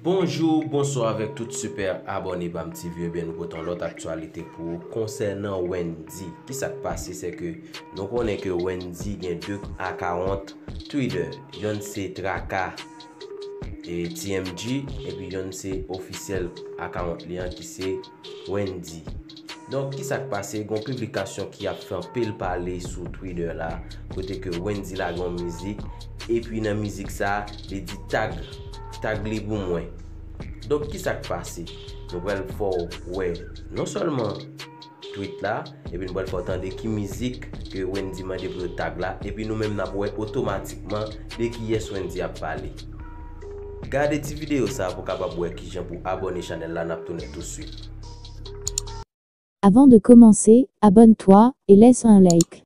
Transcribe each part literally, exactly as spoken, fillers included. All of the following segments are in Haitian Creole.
Bonjou, bonswa avèk tout sipè abòne Pam TV. Ebyen, nou pote yon lòt aktyalite pou ou konsènan Wendyy. Kisa k pase, se ke nou konnen ke Wendyy gen de akawont Twitter. Yonn se Traka e T M G, epi yonn se ofisyèl akawont li an ki se Wendyy. Donk, kisa k pase? Gon piblikasyon ki ap fè anpil pale sou Twitter la, kote ke Wendyy lage yon mizik, epi nan mizik sa, li di tag, tag li pou mwen. Donk, kisa k pase? Nou pral fè w wè non sèlman tweet la, epi nou pral fè w tande ki mizik ke Wendyy mande pou yo tag la, epi nou menm n ap wè otomatikman de kiyès Wendyy ap pale. Gade ti videyo sa pou w kapab wè kijan pou abòne chanèl la, n ap tounen touswit. Avant de commencer, abonne-toi et laisse un like.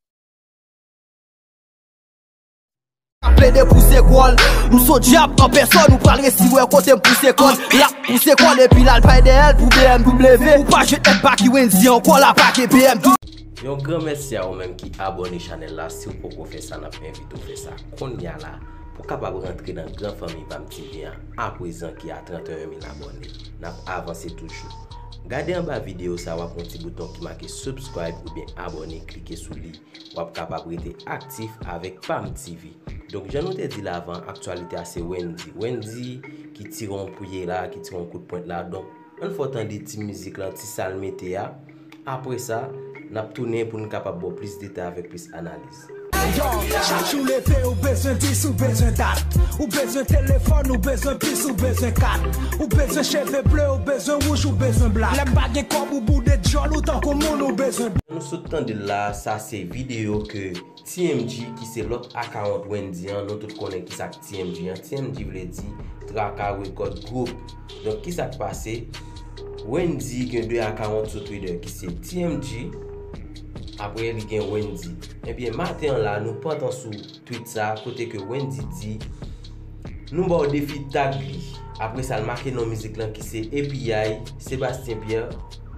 Plede pouse kòl, m son dyab an pèsòn, ou pral resi wè kote m pouse kòl. L ap pouse kòl epi l al bay dèyè l pou B M W. Ou pa jwenn èd pa ki Wendyy ankò, l ap pake B M W. Yon gran mèsi a ou menm ki abòne chanèl la, si w poko fè sa, n ap envite w fè sa kounye a la pou w kapab rantre nan gran fanmi Pam TV an aprezan ki a trannteyen mil abòne. N ap avanse toujou. Gade anba videyo sa, w ap wè yon ti bouton ki make subscribe oubyen abòne, klike sou li. W ap kapab rete aktif avèk Pam TV. Donk, jan nou te di l avan, aktyalite a se Wendyy. Wendyy ki tire yon pye la, ki tire yon kout pwent la. Donk, ann fè w tande ti mizik lan, ti sa l mete a. Apre sa, n ap tounen pou n kapab ba w plis detay avèk plis analiz. Yo, chak jou leve ou bezwen dis, ou bezwen dat. Ou bezwen telefòn, ou bezwen pis, ou bezwen kat. Ou bezwen cheve ble, ou bezwen wouj, ou bezwen blat. Lè m pa gen kòb ou boude djòl ou tankou moun ou bezwen. Nou sot tande l la, sa se videyo ke T M G ki se lòt akawont Wendyy an, nou tout konnen kisa k T M G an. T M G vle di Traka Record Group. Donk kisa k pase? Wendyy gen de akawont sou Twitter ki se T M G, apre li gen Wendyy. Ebyen maten an la nou pantan sou tweet sa kote ke Wendyy di nou ba w defi tag li. Apre sa l make non mizik lan ki se A P I, Sebastien Pierre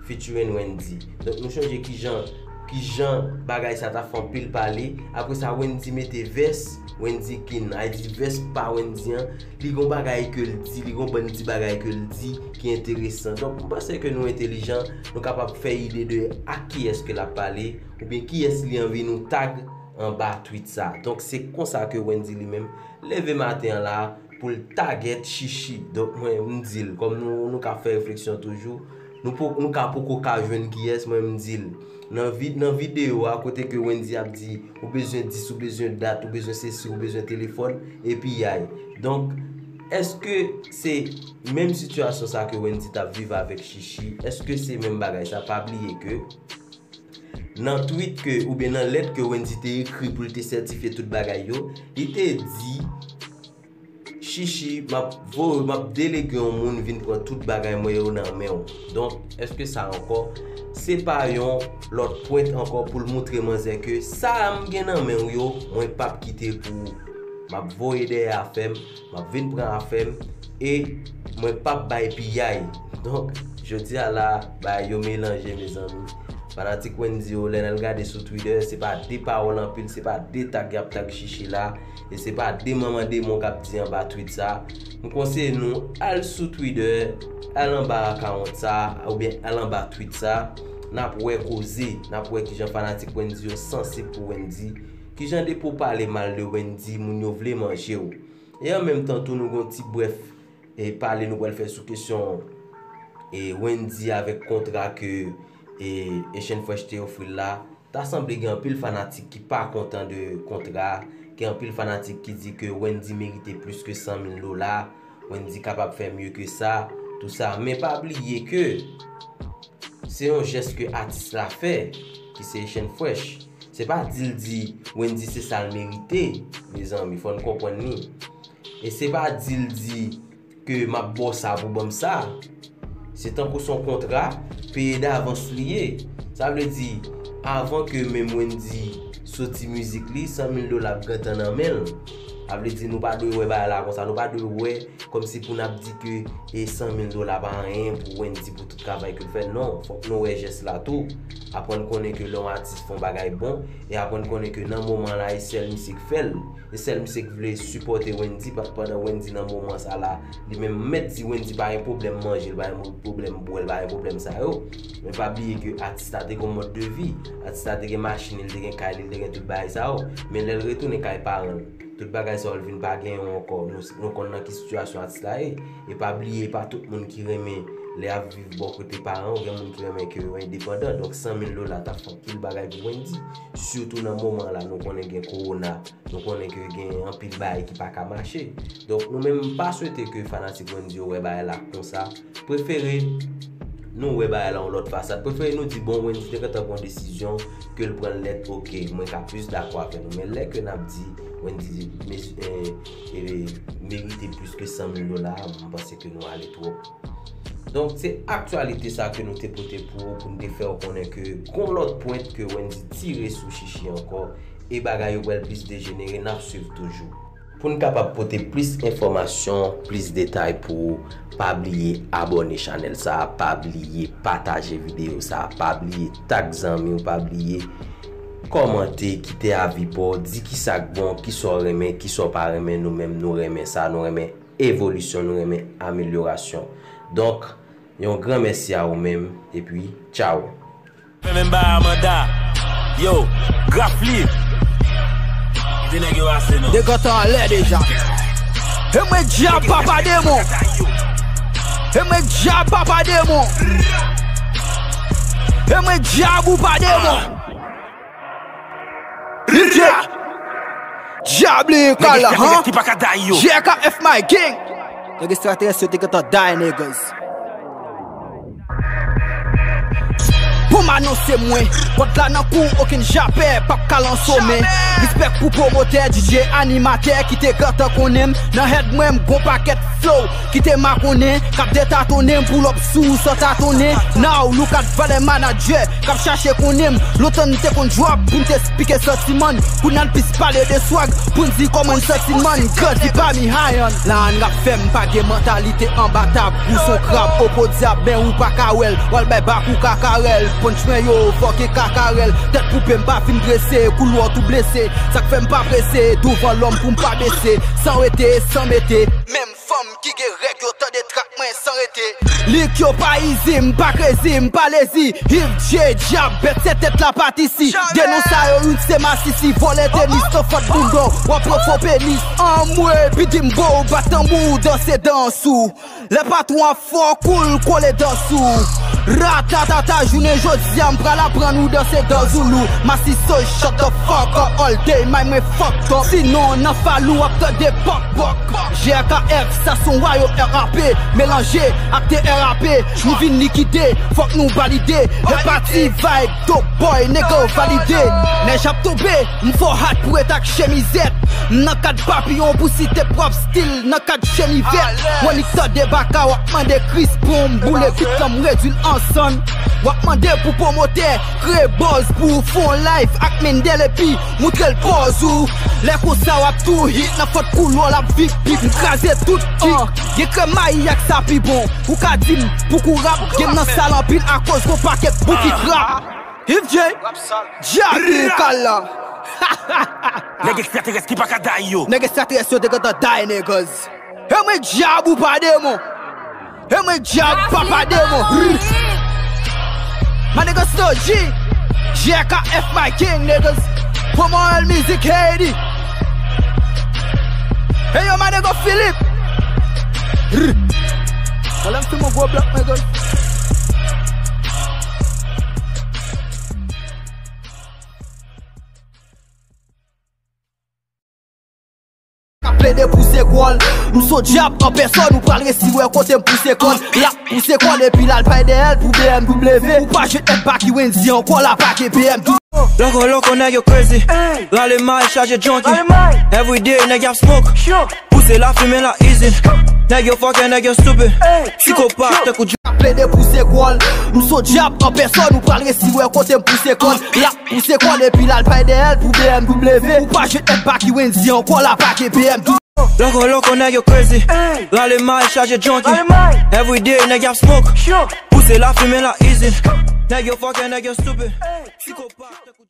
featuring Wendyy. Donk nou chonje kijan kijan bagay sa ta fè anpil pale. Apre sa Wendyy mete vès Wendyy kin, ay di vès pa Wendyy an. Li gon bagay ke l di, li gon bann ti bagay ke l di ki enteresan. Donk m panse ke nou entelijan, nou kapab fè ide de a kiyès ke l ap pale oubyen kiyès li anvi nou tag anba tweet sa. Donk se konsa ke Wendyy li menm leve maten an la pou l tagèt Chichi. Donk mwen m di l, kòm nou nou ka fè refleksyon toujou, nou po nou ka poko ka jwenn kiyès, mwen m di l. Nan vi nan videyo a kote ke Wendyy ap di ou bezwen dis, ou bezwen dat, ou bezwen sesi, ou bezwen telefòn, epi yay. Donk èske se menm sitiyasyon sa ke Wendyy t ap viv avèk Chichi? Èske se menm bagay sa? Pa bliye ke nan tweet ke oubyen nan lèt ke Wendyy te ekri pou l te sètifye tout bagay yo, li te di Chichi, m ap voye, m ap delege yon moun vin pran tout bagay mwen yo nan men w. Donk, èske sa ankò se pa yon lòt pwent ankò pou l moutre manzè ke sa a m gen nan men w yo, mwen p ap kite pou ou? M ap voye dèyè afè m, m ap vin pran afè m, e mwen p ap bay piyay. Donk, jodi a la, bagay yo melanje, mezanmi. Fanatik Wendyy yo, lè n al gade sou Twitter, se pa de pawòl anpil, se pa de tag y ap tag Chichi la, e se pa de manman demon k ap di anba tweet sa. M konseye nou al sou Twitter, al anba akawont sa, oubyen al anba tweet sa, n ap wè koze, n ap wè kijan fanatik Wendyy yo sansib pou Wendyy, kijan depi w pale mal de Wendyy, moun yo vle manje w. E an menm tan tou, nou gon ti brèf e pale nou pral fè sou kesyon e Wendyy avèk kontra ke e Echann Fresh te ofri l la. Ta sanble gen anpil fanatik ki pa kontan de kontra a, gen anpil fanatik ki di ke Wendyy merite plis ke san mil dola, Wendyy kapab fè mye ke sa, tou sa. Men pa bliye ke se yon jès ke atis la fè, ki se Echann Fresh. Se pa di l di Wendyy se sa l merite, mezanmi, fò n konprann li. E se pa di l di ke m ap ba w sa pou ban m sa. Se tankou se yon kontra, peye davans li ye. Sa vle di, avan ke menm Wendyy soti mizik li, san mil dola ap gentan nan men l. Sa vle di nou pa dwe wè bagay la konsa, nou pa dwe wè kòmsi pou n ap di ke e san mil dola pa anyen pou Wendy pou tout travay ke l fè. Non, fòk nou wè jès la tou. Aprann konnen ke lè yon atis fè yon bagay bon, e aprann konnen ke nan moman la, e sèl misye k fè l. E sèl misye k vle sipòte Wendy, pa-, pandan Wendy nan moman sa la, li menm mèt di Wendy pa gen pwoblèm manje l, pa gen mo-, pwoblèm bwè l, pa gen pwoblèm sa yo. Men pa bliye ke atis la te gen yon mòd de vi. Atis la te gen machin li, li te gen kay li, li te gen tout bagay sa yo. Men lè l retounen kay paran l, tout bagay sa yo, l vin pa gen yo ankò. Nou, nou konn nan ki sitiyasyon atis la ye. E pa bliye, e pa tout moun ki renmen lè y ap viv bò kote paran yo, gen moun ki renmen ke yo endepandan. Donk, san mil dola t ap fè anpil bagay pou Wendy. Sitou nan moman la, nou konnen gen kowona, nou konnen ke gen anpil bagay ki pa ka mache. Donk, nou menm, m pa swete ke fanatik Wendy yo wè bagay la konsa. Prefere nou wè bagay la yon lòt fasad. Prefere nou di, bon, Wendy te gentan pran desizyon ke l pran l nèt, oke, mwen ka plis dakò avè nou. Men lè ke n ap di Wendy, mes-, e, e, merite plis ke san mil dola, m panse ke nou ale twòp. Donk, se aktyalite sa ke nou te pote pou ou, pou n te fè w konnen ke gon lòt pwent ke Wendy tire sou Chichi ankò, e bagay yo pral plis dejenere, n ap swiv toujou. Pou n kapab pote plis enfòmasyon, plis detay pou ou, pa bliye abòne chanèl sa a, pa bliye pataje videyo sa a, pa bliye tag zanmi w, pa bliye kòmante, kite avi pa w, di kisa k bon, kisa w renmen, kisa w pa renmen, nou menm nou renmen sa, nou renmen evolisyon, nou renmen amelyorasyon. Donk, yon gran mèsi a ou menm, epi tchaw. Fè menm ba Amanda. Yo, graf li. Kite nèg yo pase non. Degantan anlè deja. E mwen dyab papa demon. E mwen dyab papa demon. E mwen dyab ou pa demon. Li dye. Dyab li kal, han? Nèg ekstraterès ki pa ka day yo. J K F my gang. Nèg ekstraterès yo te gentan day, niggas. Pou m anonse mwen, pòt la nan kou, okenn japè p ap kal an somen. Respè pou pwomotè, D J, animatè ki te gentan konnen m. Nan head mwen, m gon pakèt flow ki te makonnen, k ap detatonnen m, pull up sou ou san tatonnen. Now, look at valè manadjè k ap chache konnen m. Lontan n te konn drop pou n te esplike santiman n. Kounye a n plis pale de swag pou n di kòman n santi n, man. Grandi pami hayan. La n rap fè m pa gen mantalite anba tab. Ou s on krab o podyab, men ou pa ka wè l. W al bay bak ou kakarèl. Punch mwen yo fòke kakarèl. Tèt koupe m pa fin drese, koulò tou blese. Sa k fè m pa prese douvan lòm pou m pa bese. San rete, san mete. Menm fanm ki gen règ yo tande trak mwen san rete. Lik yo pa izi, m pa krezi, m pa lezi. Yves J, dyab, bèt se tèt la patisi. Denon sa yo, youn se masisi. Vòlè tenis nan fòt bounda w, w ap pran fo penis. Anmwe, pidi m bo, bat tanbou, danse dans ou. Lè patwon ap fè w koul, kole dans ou. Ratatata, jounen jodi a, m pral aprann ou danse dans ou lou. Masisi, shut the fuck up all day, may mwen fuck up. Sinon, nan falou, w ap tande pòk pòk. G R K F, sa s on wayòm R A P, melanje ak T R A P. Nou vin likide, fòk nou valide. Epati, vibe, dope boy, nèg yo valide. Nèj ap tonbe, m fò hat pou ret ak chemizèt. M nan kad papiyon pou site pwòp stil, nan kad chenivèt. Wè li tande baka, w ap mande Chris pou m boule bit lan, m redwi l an sann. W ap mande pou pwomotè, kreye buzz pou w fè on live ak Mendel epi moutre l pòz ou. Lè konsa w ap tou hit nan fòt koulò l ap vip vip. M kraze tout kik. Gen krèm mayi ak sa pi bon. Ou ka di m pou kou rap, gen m nan sal anpil akoz gon pakèt bouki k rap. Yves J, dyab li kal la. Nèg ekstraterès ki pa ka day yo. Nèg ekstraterès yo te gentan day, niggas. E mwen dyab ou pa demon. E mwen dyab papa demon. My nigga Snow G, J K F my king, niggas. Promo L Music Haiti. Hey yo, my nigga Philip. Fò lè m fim on gwo blòk, niggas. K ap plede pouse kò l. M s on dyab an pèsòn, ou pral resi wè kote m pouse kò l. L ap pouse kò l epi l al bay dèyè l pou B M W. Ou pa jwenn èd Baky Wendy ankò, la pa gen B M W. Loko, loko, nèg yo crazy. Rale may, chaje junkie. Everyday, nèg y ap smoke. Pouse lafimen la easy. Nèg yo fucking, nèg yo stupid. Psikopat, tankou Plede pouse kòl. M son dyab an pèsòn, ou pral resi wè kote m pouse kòl. L ap pouse kòl epi l al bay dèyè l pou B M W. Ou pa jwenn èt Baky Wendy ankò, l ap pake B M W. Loko, loko, nèg yo crazy. Rale may, chaje junkie. Everyday, nèg y ap smoke. Pouse lafimen la easy. Nèg yo fucking, nèg yo stupid. Psikopat, tankou